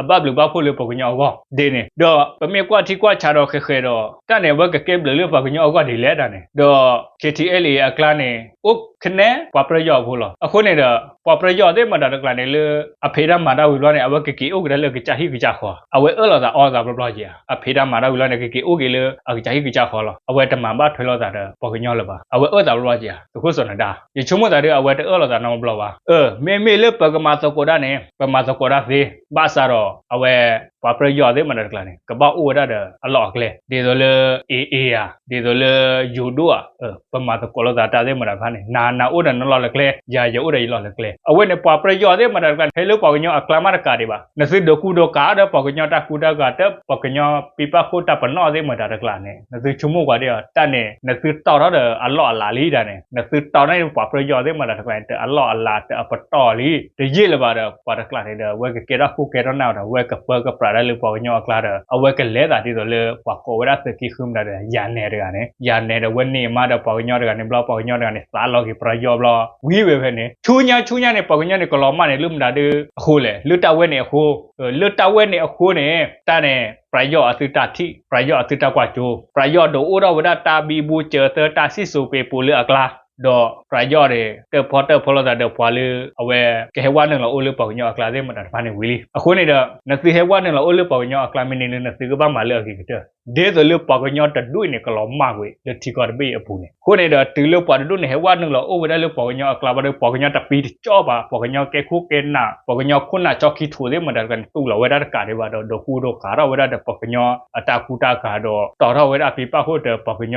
အဘၣ်ဘျုးဘၣ်ဖှိၣ်လၢပှၤကညီအဂီၢ်ဒ်န့ၣ်. ဒီးပမ့ၢ်ကွၢ်ထံကွၢ်ဆးဒီးဃဲးဃဲးဒီး တၢ်န့ၣ် အဝဲကကဲဘျုးလၢပှၤကညီအဂီၢ်ဒ်လဲၣ်တၢ်န့ၣ်. ဒီး KTLA အကျါန့ၣ် အိၣ်ခနဲ ပှၤပယီၤဖိလီၤ. အဃိန့ၣ်ဒီး ပှၤပယီၤသ့ၣ်မတၤတကျါန့ၣ်လၢ အဖံးတၢ်မၤတၢ်ဝံၤလီၤန့ၣ် အဝဲကက့ၤအိၣ်က့ၤတၢ်လၢအကစၢ်ဟံၣ်ကစၢ်ဃီ, အဝဲအၢၣ်လီၤသးအီသးဘျီဘျီက့ၤဧါ. အဖံးတၢ်မၤတၢ်ဝံၤလီၤန့ၣ် ကက့ၤအိၣ်က့ၤလၢအကစၢ်ဟံၣ်ကစၢ်ဃီလီၤ. အဝဲတမၤဘၣ်ထွဲလိာ်သးဒီးပှၤကညီလၢၤဘၣ်. အဝဲအၢၣ်သးဘျီဘျီက့ၤဧါ သုးခိၣ်စီၤနဒါ. ယဆိကမိၣ်သးဒီး အဝဲတအၢၣ်လီၤသးနီတဘျီဘၣ်. အၢ မ့မ့ၢ်လၢပကမၤသကိးတၢ်န့ၣ် ပမၤသကိးတၢ်သ့, ဘၣ်ဆၣ်ဒီး အဝဲ ပှၤပယီၤသ့ၣ်မတၤတကျါန့ၣ် ကဘၣ်အိၣ်ဝဲဒၣ်ဒီးအလီၢ်အကျဲ ဒ်သိးလၢ AA ဧါ, ဒ်သိးလၢယိၤဒိၣ်ဧါ, ပမၤသကိးလိာ်သးတၢ်သ့ၣ်မတၤတဖၣ်န့ၣ် နၤနၤအိၣ်ဒီးနလီၢ်လၢကျဲ, ယၤယအိၣ်ဒီးယလီၢ်လၢကျဲ. အဝဲန့ၣ် ပှၤပယီၤသ့ၣ်မတၤတကျါန့ၣ် ဟဲလၢပှၤကညီအကျါမးတကးဒံးဘၣ်. နသုဒိးကူဒိးကၤဒီးပှၤကညီတၢ်ကူတၢ်ကၤ ဒီးပှၤကညီပံးပၢ်ခိၣ်တၢ်ပနီၣ်သ့ၣ်မတၤတကျါန့ၣ် နသုဆိကမိၣ်ကွၢ်ဒ်အံၤ တၢ်န့ၣ် နသုတီၢ်ထီၣ်ဒီးအလီၢ်အလၤလံတၢ်န့ၣ် နသုတီၢ်ထီၣ်န့ၣ် ပှၤပယီၤသ့ၣ်မတၤတကျါန့ၣ် တအလီၢ်အလၤတအပတီၢ်လံ. တယံာ်လၢၤဘၣ်ဒီး ပှၤတကျါန့ၣ်ဒီး အဝဲကကဲထီၣ်ခိၣ်ကဲထီၣ်နၢ်ဒီး အဝဲကပၢကပြးတၢ်လၢပှၤကညီအကျါဒီး အဝဲကလဲၤသးဒ်သိးလၢပှၤကိးဝဲဒၣ်သုးက့ဃုမတၤဒီး ယၤနဲၤတဂၤန့ၣ် ယၤနဲၤဒီး အဝဲန့ၢ်အမါဒီးပှၤကညီတဂၤန့ၣ်ဘျီ ပှၤကညီတဂၤန့ၣ် သးလီၤက့ၤပယီၤဘျီ ဝံၤဝဲဖဲန့ၣ် ဆူညါဆူညါန့ၣ် ပှၤကညီန့ၣ် ကလီၤမၢ်န့ၣ် လၢမတၤဒုအဃိလဲၣ်, လၢတၢ်ဝဲန့ၣ်အဃိ, လၢတၢ်ဝဲန့ၣ်အဃိန့ၣ် တၢ်န့ၣ် ပယီၤအသုတၢ်ထံၣ် ပယီၤအသုတၢ်ကွၢ်စိ, ပယီၤဒုးအိၣ်ထီၣ်ဝဲဒၣ်တၢ်ဘံဘူစၢၤသၢ တၢ်စံၣ်စိၤပ့ၤပိၤလၢအကျါ ဒီးပယီၤန့ၣ် တၢၣ်ဖီတၢၣ်ဖီလိာ်သးဒီးပှၤလၢအဝဲကဟဲဝဲနုာ်လီၤအိၣ်လၢပှၤကညီအကျါသ့ၣ်မတၤတဖၣ်န့ၣ်ဝံၤလံ. အဃိန့ၣ်ဒီး နသုဟဲဝဲနုာ်လီၤအိၣ်လၢပှၤကညီအကျါမ့ၢ်န့ၣ်လၢ နသုကဘၣ်မၤလၢအဂ့ၤကတၢၢ် ဒ်သိးလၢပှၤကညီတဒူၣ်အံၤန့ၣ် ကလီၤမၢ်ကွံာ်လၢထံကီၢ်တဘ့ၣ်အပူၤန့ၣ်. အဃိန့ၣ်ဒီး တုၤလၢပှၤတဒူၣ်န့ၣ် ဟဲဝဲနုာ်လီၤအိၣ်ဝဲဒၣ်လၢပှၤကညီအကျါဘၣ်ဒီး ပှၤကညီတပံတကၠီၣ်ဘၣ်, ပှၤကညီကဲခိၣ်ကဲနၢ်, ပှၤကညီခိၣ်နၢ်ကၠီခံထိးသ့ၣ်မတၤတဂၤန့ၣ် တူၢ်လိာ်ဝဲဒၣ်တကးဒံးဘၣ်ဒီး ဒိးဃူဒိးဃာ်ထီၣ်ဝဲဒၣ်ဒီးပှၤကညီအတၢ်ကူတၢ်ကၤဒီး တီၢ်ထီၣ်ဝဲဒၣ်အပံပၣ်ခိၣ်ဒီးပှၤကညီ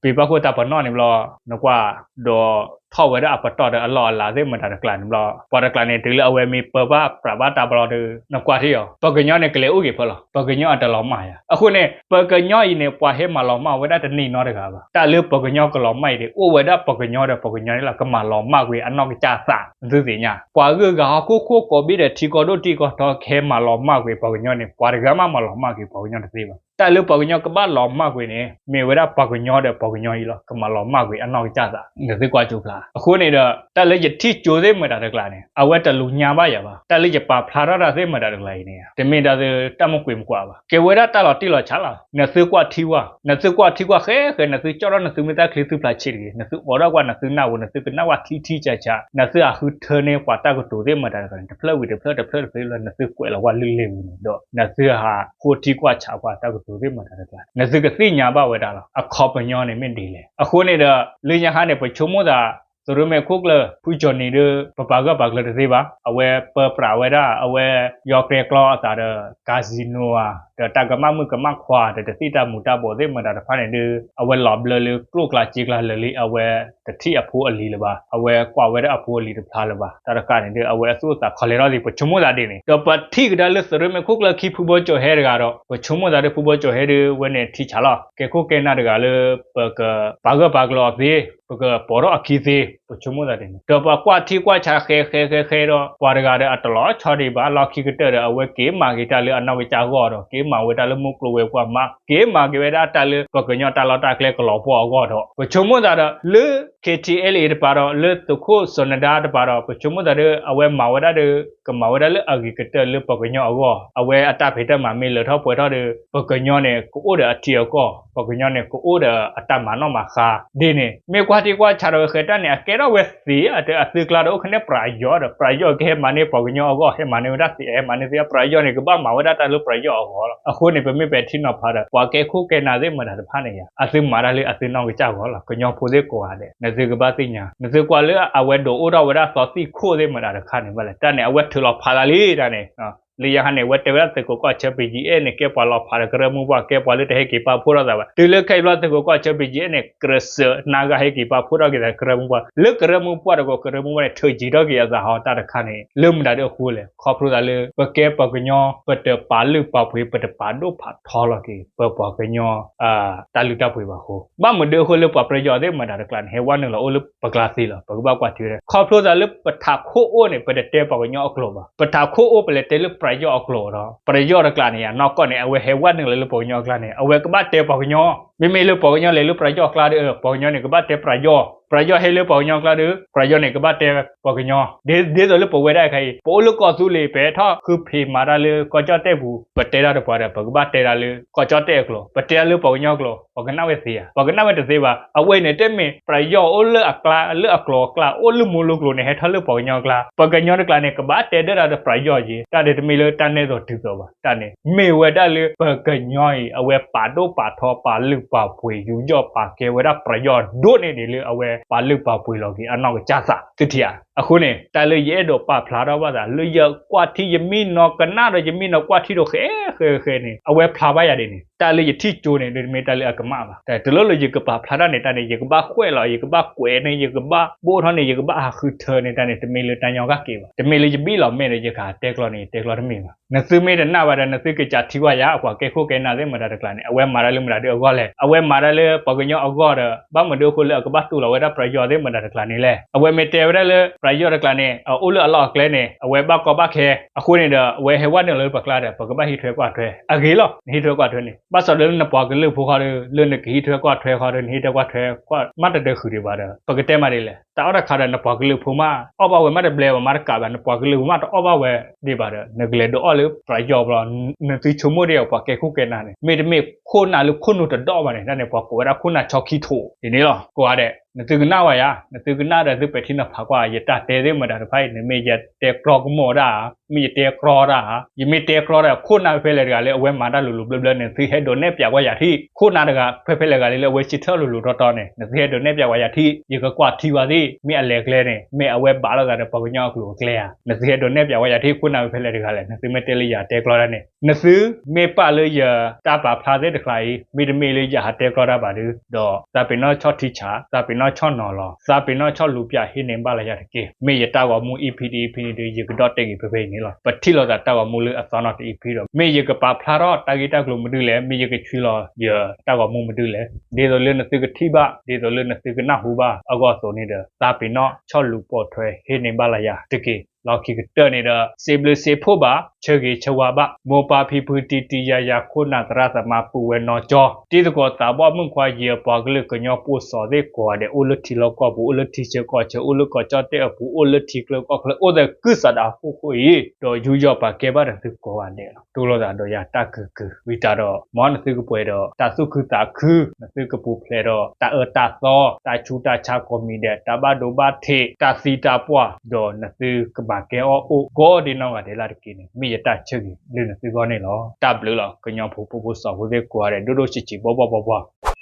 ပံပၣ်ခိၣ်တၢ်ပနီၣ်န့ၣ်ဘျီ နကွၢ် ဒီးထီၣ်ဝဲဒၣ်အပတီၢ်ဒီးအလီၢ်အလၤသ့ၣ်မတၤတကျါန့ၣ်ဘျီ ပှၤတကျါန့ၣ် တုၤလၢအဝဲမ့ၢ်ပၢဘၣ်ပြးဘၣ်တၢ်ဘျီဒီး နကွၢ်ထံၣ်အီၤ ပှၤကညီန့ၣ် ကလဲၤအိၣ်က့ၤဖဲလဲၣ်, ပှၤကညီအတလီၤမၢ်ယၤ. အဃိန့ၣ် ပှၤကညီအံၤန့ၣ် ပှၤဟဲမၤလီၤမၢ်ဝဲဒၣ်တန့ၢ်နီတဂၤဘၣ်. တၢ်လၢပှၤကညီကလီၤမၢ်အံၤန့ၣ် အိၣ်ဝဲဒၣ်ပှၤကညီဒီးပှၤကညီန့ၣ်လီၤ ကမၤလီၤမၢ်ကွံာ်အနီၢ်ကစၢ်သး နသုသ့ၣ်ညါ. ပှၤဂုၤဂၤဟီၣ်ခိၣ်ခိၣ်ကိးဘ့ၣ်ဒီးထံကီၢ်ဒိၣ်ထံကီၢ်ထီကဟဲမၤလီၤမၢ်ကွံာ်ပှၤကညီန့ၣ် ပှၤတဂၤမးမၤလီၤမၢ်ကွံာ်ပှၤကညီတသ့ဘၣ်. တၢ်လၢပှၤကညီကဘၣ်လီၤမၢ်ကွံာ်န့ၣ် မ့ၢ်ဝဲဒၣ်ပှၤကညီဒီးပှၤကညီအံၤလီၤ ကမၤလီၤမၢ်ကွံာ်အနီၢ်ကစၢ်သး နသုကွၢ်ကၠိဖျါ. အဃိန့ၣ်ဒီး တၢ်လၢယထံၣ်ကၠိသ့ၣ်မတၤတကျါန့ၣ် အဝဲတလူၤညါဘၣ်ယၤဘၣ်. တၢ်လၢယပာ်ဖျါထီၣ်တၢ်သ့ၣ်မတၤတကျါအံၤန့ၣ် တမ့ၢ်တၢ်လၢတၢ်မုၢ်ကွံာ်မုၢ်ကွၢ်ဘၣ်. ကဲဝဲဒၣ်တၢ်လီၤတံၢ်လီၤဆဲးလီၤ. နသုကွၢ်ထံကွၢ်, နသုကွၢ်ထံကွၢ်ဃဲဃဲ, နသုကၠီၣ်ထီၣ်နသုမ့ၢ်တၢ်ချံသုဖျါဆံးတဂ့ၤ, နသုအိးထီၣ်ကွၢ်နသုနၢ်ပူၤ, နသုကနၣ်ကွၢ်ထံထံဆးဆး, နသုအဃုထၢန့ၢ်ပှၤတၢ်ကတိၤသ့ၣ်မတၤတကျါန့ၣ် တဖျၢၣ်ဝံၤတဖျၢၣ် တဖျၢၣ်တဖျၢၣ်လၢ နသုကွဲးလီၤကွၢ်လုၢ်လ့ၢ်ဝံၤန့ၣ်ဒီး နသုဟးဃိထံကွၢ်ဆးကွၢ်တၢ်ကတိၤသ့ၣ်မတၤတကျါ နသုကသ့ၣ်ညါဘၣ်ဝဲဒၣ်လီၤ. အခီပညီန့ၣ်မ့ၢ်ဒ်လဲၣ်. အဃိန့ၣ်ဒီး လၢညါခါန့ၣ် ပဆိကမိၣ်သး သုးရ့မဲာ်ခိၣ်ကျၢၢ် ဖုကၠီၣ်နံၤဒီး ပပာ်ဂၢၢ်ပာ်ကျၢၤတသ့ဘၣ်. အဝဲပၢပြးဝဲဒၣ် အဝဲယီကျဲကျီအသးဒီး casino ဧါ ဒီးတၢ်ကမၣ်မုၣ်ကမၣ်ခွါဒီး တသံၣ်တၢ်မူၤတၢ်ဘှီးသ့ၣ်မတၤတဖၣ်န့ၣ်ဒီး အဝဲလီၤဘျၢလၢကျိၣ်ကျါစ့ကျါလၢာ်လံ အဝဲတထံၣ်အဖိအလံၤလၢၤဘၣ်. အဝဲကွၢ်ဝဲဒၣ်အဖိအလံၤတဖျါလၢၤဘၣ်. တၢ်တခါန့ၣ်ဒီး အဝဲအသူၣ်အသးခီလဲထီၣ်သ့ၣ် ပဆိကမိၣ်သးဒ်န့ၣ် ဒီးပထံၣ်ကဒါလၢသုးရ့မဲာ်ခိၣ်ကျၢၢ်ခံဖုဘီကၠီၣ်ဟဲတဂၤဒီး ပဆိကမိၣ်သးဒီးဖုဘီကၠီၣ်ဟဲဒီး ဝဲန့ၣ်ထံဆးလီၤ ကဲခိၣ်ကဲနၢ်တဂၤလၢ ပကပာ်ဂၢၢ်ပာ်ကျၢၤအီၤသ့ ပကပိာ်ထီၣ်အခံသ့ ပဆိကမိၣ်သးဒ်န့ၣ် ဒီးပှၤကွၢ်ထံကွၢ်ဆးဃဲဃဲဃဲဃဲဒီး ပှၤတဂၤဒီးအတလီၤဆီဒံးဘၣ် လီၢ်ခံကတၢၢ်ဒီး အဝဲက့ၤမၤက့ၤတၢ်လၢအနီၢ်ကစၢ်အဂီၢ်ဒီး က့ၤမၤဝဲတၢ်လၢမုၢ်ကျိၤဝဲၤကွာ်မး က့ၤမၤက့ၤဝဲဒၣ်တၢ်လၢပှၤကညီတၢ်လီၢ်တၢ်ကျဲကလီၤပှီၢ်အဂီၢ်ဒီး ပဆိကမိၣ်သးဒီးလၢ KTLA တပၤဒီး လၢသုးခိၣ်စီၤနဒါတပၤဒီး ပဆိကမိၣ်သးဒီး အဝဲမၤဝဲဒၣ်ဒီး ကမၤဝဲဒၣ်လၢအဂ့ၤကတၢၢ်လၢပှၤကညီအဂီၢ် အဝဲအတၢ်ဖံးတၢ်မၤမ့ၢ်လၢာ်ထီၣ်ပှဲၤထီၣ်ဒီး ပှၤကညီန့ၣ် ကအိၣ်ဒီးအထံအကီၢ် ပှၤကညီန့ၣ် ကအိၣ်ဒီးအတၢ်မၤနီၣ်မၤဃါ ဒ်န့ၣ် မ့ၢ်ကွၢ်ထံကွၢ်ဆးဒီးဃဲတၢ်န့ၣ် အကဲထီၣ်ဝဲသ့ အတၢ်အသုကျါဒီးအိၣ်ခဲန့ၣ် ပြးယီၣ်ဒီး ပြးယီၣ်ကဟဲမၤန့ၢ်ပှၤကညီအဂီၢ် ဟဲမၤန့ၢ်ဝဲဒၣ်သ့ ဟဲမၤန့ၢ်သ့ ပြးယီၣ်န့ၣ် ကဘၣ်မၤဝဲဒၣ်တၢ်လၢပြးယီၣ်အဂီၢ်လီၤ. အဃိန့ၣ် ပမ့ၢ်ပဲာ်ထံနီၤဖးဒီး ပှၤကဲခိၣ်ကဲနၢ်သ့ၣ်မတၤတဖၣ်န့ၣ်ယါ အသုမၤတၢ်လၢအသုနီၢ်ကစၢ်အဂီၢ်လီၤ. ကညီဖိသ့ၣ်ကိးဂၤဒဲး နသုကဘၣ်သ့ၣ်ညါ နသုကွၢ်လၢအဝဲဒိးအိၣ်ထီၣ်ဝဲဒၣ်သီသံၣ်ခိၣ်သ့ၣ်မတၤတခါန့ၣ်ဘၣ်လဲၣ် တၢ်န့ၣ် အဝဲထုးလီၤဖးသးလံတၢ်န့ၣ် လၢယဟါန့ၣ် အဝဲတဲဝဲဒၣ်သုးခိးကီၢ်ဆၢ ပယံၤအဲၣ်န့ၣ် ကဲပှၤလီၤဖးဒီးကရၢမိၢ်ပှၢ် ကဲပှၤလၢတဟဲက့ၤပာ်ဖှိၣ်ထီၣ်သးဘၣ်. တုၤလၢခဲအံၤဘျီ သုးခိးကီၢ်ဆၢ ပယံၤအဲၣ်န့ၣ် ကြၢးစၢးနါဂၤဟဲက့ၤပာ်ဖှိၣ်ထီၣ်က့ၤသးကရၢမိၢ်ပှၢ် လၢကရၢမိၢ်ပှၢ်န့ၣ် ထုးယံၤထီၣ်က့ၤအသးဟီတၢ်တခါန့ၣ် လၢမတၤဒၣ်အဃိလဲၣ်. ခီဖျိသးလၢ ပကဲပှၤကညီ ပတပာ်လုၢ်ပာ်ပှ့ၤ ပတပာ်ဒိၣ်ပာ်ထီလီၤက့ၤ ပပှၤကညီ တၢ်လုၢ်တၢ်ပှ့ၤဘၣ်အဃိ ဘၣ်မနုၤအဃိလၢပှၤပြးယီၣ်သ့ၣ်မတၤတကျါန့ၣ် ဟဲဝဲနုာ်လီၤအိၣ်လၢပကျါသ့လီၤ. ပကဘၣ်ကွၢ်ထံဝဲဒၣ် ခီဖျိသးလၢပထးခိၣ်အိၣ်န့ၣ် ပတတဲပှၤကညီအကျိာ်ဘၣ်. ပထးခိၣ်အိၣ်ပလဲၤတဲလၢပြးယီၣ်အကျိာ်ဒီး ပြးယီၣ်တကျါန့ၣ် အနီၢ်ကီၢ်န့ၣ် အဝဲဟဲဝဲနုာ်လီၤလၢပှၤကညီအကျါန့ၣ် အဝဲကဘၣ်တဲပှၤကညီ မ့မ့ၢ်လၢပှၤကညီလဲၤလၢပြးယီၣ်အကျါဒီး ပှၤကညီန့ၣ် ကဘၣ်တဲပြးယီၣ် ပြးယီၣ်ဟဲလၢပှၤကညီအကျါဒီး ပြးယီၣ်န့ၣ် ကဘၣ်တဲပှၤကညီ ဒ်သိးလၢပဝဲဒၣ်ခဲအံၤ ပအိၣ်လၢကီၢ်သူလ့ၤ ပဟဲထီၣ်ဃုဖံးမၤတၢ်လၢကီၢ်ကၠီၣ်တဲၣ်ပူၤ ပတဲတၢ်တပှၤဒီး ပကဘၣ်တဲတၢ်လၢကီၢ်ကၠီၣ်တဲၣ်အကျိာ် ပတဲတၢ်လၢပှၤကညီအကျိာ် ပှၤကနၣ်ဝဲသ့ဧါ. ပှၤကနၣ်ဝဲတသ့ဘၣ်. အဝဲအံၤန့ၣ် တမ့ၢ်ပြးယီၣ်အိၣ်လၢအကျါ လၢအကျိာ်အကျါ အိၣ်လၢမူလၢကျိၤန့ၣ် ဟဲထီၣ်လၢပှၤကညီအကျါ ပှၤကညီတကျါန့ၣ် ကဘၣ်တဲဒၣ်တၢ်ဒီးပြးယီၣ်က့ၤ တၢ်ဒ်တမ့ၢ်လၢတၢ်နဲၣ်သိးတုၤသိးဘၣ်. တၢ်န့ၣ် မ့ၢ်ဝဲဒၣ်လၢပှၤကညီအံၤ အဝဲပာ်ဒိၣ်ပာ်ထီ ပာ်လုၢ်ပာ်ပှ့ၤ ယူးယီၣ်ပာ်ကဲဝဲဒၣ်ပြးယီၣ်ဒိၣ်န့ၢ်ဒံးလၢ အဝဲပာ်လုၢ်ပာ်ပှ့ၤလီၤက့ၤအနီၢ်ကစၢ်သးသုထံၣ်ဧါ. အဃိန့ၣ် တၢ်လၢယအဲၣ်ဒိးပာ်ဖျါထီၣ်ဘၣ်သး လၢယကွၢ်ထံ ယမံနီၤကနၣ်ဒီး ယမံနီၤကွၢ်ထံဒီးဃဲဃဲဃဲန့ၣ် အဝဲဖျါဘၣ်ယၤဒ်န့ၣ် တၢ်လၢယထံၣ်ကၠိန့ၣ် ဒ်တမ့ၢ်တၢ်လၢအကမၣ်ဘၣ်. တၢ်တလိၣ်လၢယကပာ်ဖျါတၢ်န့ၣ် တၢ်န့ၣ် ယကဘၣ်ကွဲးလီၤ ယကဘၣ်ကွဲးန့ၣ် ယကဘၣ်ဘိၣ်ထီၣ်န့ၣ် ယကဘၣ်ဟးဃုထၢန့ၣ် တၢ်န့ၣ် တမ့ၢ်လၢတၢ်ညီကၣ်က့ၤဘၣ်. တမ့ၢ်လၢယဘံၣ်လီၤမဲာ်ဒီး ယကဟးတဲကျီန့ၣ် ယတဲကျီတမ့ၢ်ဘၣ်. နသုမ့ၢ်တနာ်ဘၣ်ဒီး နသုကစးထံကွၢ်ယၤ ပှၤကဲခိၣ်ကဲနၢ်သ့ၣ်မတၤတကျါန့ၣ် အဝဲမၤတၢ်လၢမတၤဒ်အဂီၢ်လဲၣ်. အဝဲမၤတၢ်လၢပှၤကညီအဂီၢ်ဒီး ဘၣ်မနုၤအဃိလၢအကဘၣ်တူၢ်လိာ်ဝဲဒၣ်ပြးယီၣ်သ့ၣ်မတၤတကျါန့ၣ်လဲၣ်. အဝဲမ့ၢ်တဲဝဲဒၣ်လၢ ပြးယီၣ်တကျါန့ၣ် အအိၣ်လၢအလီၢ်အကျဲန့ၣ် အဝဲဘၣ်ကီဘၣ်ခဲ အဃိန့ၣ်ဒီး အဝဲဟဲဝဲနုာ်လီၤလၢပကျါဒီး ပကဘၣ်ဟံးထွဲကွၢ်ထွဲ အဂ့ၤလီၤ. နဟံးထွဲကွၢ်ထွဲန့ၣ် ဘၣ်ဆၣ်ဒီးလၢနပှၤကလုာ်ဖိခီဒီး လၢနကဟံးထွဲကွၢ်ထွဲခီဒီး နဟံးထွဲကွၢ်ထွဲကွၢ် မးတဒၢဃုာ်ဒံးဘၣ်ဒီး ပကတဲမးဒ်လဲၣ်. တၢ်အီၣ်တၢ်ခးဒီး နပှၤကလုာ်ဖိမး အီၣ်ဘၣ်ဝဲမးတဘျဲဘၣ် မးတကးဘၣ် နပှၤကလုာ်ဖိမးတအီၣ်ဘၣ်ဝဲဒံးဘၣ်ဒီး နကလဲၤဒုးအီၣ်လၢပြးယီၣ်ဘျီ နသုဆိကမိၣ်ဒ်အံၤ ပှၤကဲခိၣ်ကဲနၢ်န့ၣ် မ့တမ့ၢ်ခိၣ်နၢ်လၢခိၣ်နူာ်တဒီဘၣ်န့ၣ် တၢ်န့ၣ် ပှၤကိးဝဲဒၣ်ခိၣ်နၢ်ဆီခံထိး ဒ်န့ၣ်လီၤ. ကိးဂၤဒဲး နသုကနၣ်ဝဲယၤ နသုကနၣ်ဒီး သုပဲာ်ထံနီၤဖးကွၢ် ယတၢ်တဲသ့ၣ်မတၤတဖၣ်အံၤ နမ့ၢ်ယတဲကြီကမိၣ်ဒၣ် မ့ၢ်ယတဲကြီတၢ်ဧါ, ယမ့ၢ်တဲကြီတၢ် ခိၣ်နၢ်ဖဲလဲၣ်တဂၤလၢအဝဲမၤတၢ်လိၤလိၤဘျၢဘျၢန့ၣ် နသုဟဲဒိးနဲၣ်ပၠးကွၢ်ယၤထံၣ်, ခိၣ်နၢ်တဂၤဖဲဖဲလဲၣ်တဂၤလၢအဝဲဆၢထၢၣ်လိၤလိၤတီတီန့ၣ် နသုဟဲဒိးနဲၣ်ပၠးကွၢ်ယၤထံၣ်, ယကကွၢ်ထံဝဲသ့ၣ် မ့ၢ်အလဲၤကျဲန့ၣ် မ့ၢ်အဝဲဘၣ်လိာ်သးဒီးပှၤကညီအကျိၤအကျဲဧါ, နသုဟဲဒိးနဲၣ်ပၠးကွၢ်ယၤထံၣ် ခိၣ်နၢ်ဖဲဖဲလဲၣ်တဂၤလဲၣ်, နသုမ့ၢ်တဲလၢယၤတဲကြီတၢ်န့ၣ် နသုမ့ၢ်ပာ်လၢယတၢ်ပာ်ဖျါသ့ၣ်တဖၣ်အံၤ မ့တမ့ၢ်လၢယဟးတဲကြီတၢ်ဘၣ်ဒီး ဒီးသးပ့ၤနီၣ်ဆီၣ်ထံဆး, သးပ့ၤနီၣ်ဆီၣ်နီၤလီၤ, သးပ့ၤနီၣ်ဆီၣ်လူၤပၠးဟ့ၣ်န့ၢ်ဘၣ်လၢယၤတက့ၢ်. မ့ၢ်ယတၢ်ဂီၤမူ EP တ EP န့ၣ်ဒီး ယကဒီၣ်တဲာ်က့ၤဖဲဖဲအံၤန့ၣ်လီၤ. ပထံၣ်လိာ်သးတၢ်ဂီၤမူလၢအသီနီၤတ EP ဒီး မ့ၢ်ယကပာ်ဖျါထီၣ်တၢ်ဂ့ၢ်တၢ်ကျိၤမနုၤလဲၣ်, မ့ၢ်ယကဆွံလီၤယတၢ်ဂီၤမူမနုၤလဲၣ်, ဒ်သိးလၢနသုကထံၣ်ဘၣ်, ဒ်သိးလၢနသုကနၢ်ဟူဘၣ်အဂီၢ်အသိးန့ၣ်ဒီး သးပ့ၤနီၣ်ဆီၣ်လူၤပိာ်ထွဲဟ့ၣ်န့ၢ်ဘၣ်လၢယၤတက့ၢ်. လီၢ်ခံကတၢၢ်န့ၣ်ဒီး စံးဘျုးစံးဖှိၣ်ဘၣ်, ဆၢဂ့ၤဆၢဝါဘၣ်, မိၢ်ပၢ်ဖံဖု တံၤတံၤယၤယၤ ခိၣ်နၢ်သရၣ်သမါ ပုၢ်ဝဲၢ်နီၢ်ကၠီ, တံၤသကိးသးဘီၣ်မုၣ်ခွါ ယပှၤကလုာ်ကညီဖိစီၤသ့ၣ်ကိးဂၤဒဲး အိၣ်လၢထံလီၢ်ကီၢ်ပူၤ, အိၣ်လၢထံဆၢကီၢ်ဆၢ, အိၣ်လၢကီၢ်ကၠီၣ်တဲၣ်အပူၤ, အိၣ်လၢထံချၢကီၢ်ချၢ, အိၣ်သကုၤဆးဒးဃိဃိအံၤ, ဒီးယူးယီၣ်ပာ်ကဲဘၣ်နသုကိးဂၤဒဲးလီၤ. တူၢ်လိာ်သးဒီးယၤတၢ်ကုာ်ကုာ်, ဝံၤတၢ်ဒီး မ်နသုကပှဲၤဒီးတၢ်သူၣ်ခုသးခု, နသုကပူၤဖျဲးဒီးတၢ်အၢတၢ်သီ, တၢ်ဆူးတၢ်ဆါကိးမံၤဒဲး, တၢ်ဘၣ်ဒိဘၣ်ထံး, တၢ်သံတၢ်ပှၢ်, ဒီးနသုကမၤကဲအီၣ်အိၣ်ကိးဒဲးနီၢ်ဂၤဒဲးလၢ်တက့ၢ်န့ၣ် မ့ၢ်ယတၢ်ဆၢဂ့ၤလၢနသုဂီၢ်န့ၣ်လီၤ. တၢ်ဘျုးလီၤ ကညီဖိဖိဖိစီဖိသ့ၣ်ကိးဂၤဒဲး ဒိၣ်ဒိၣ်ဆံးဆံး ဘီဘီဘီဘီ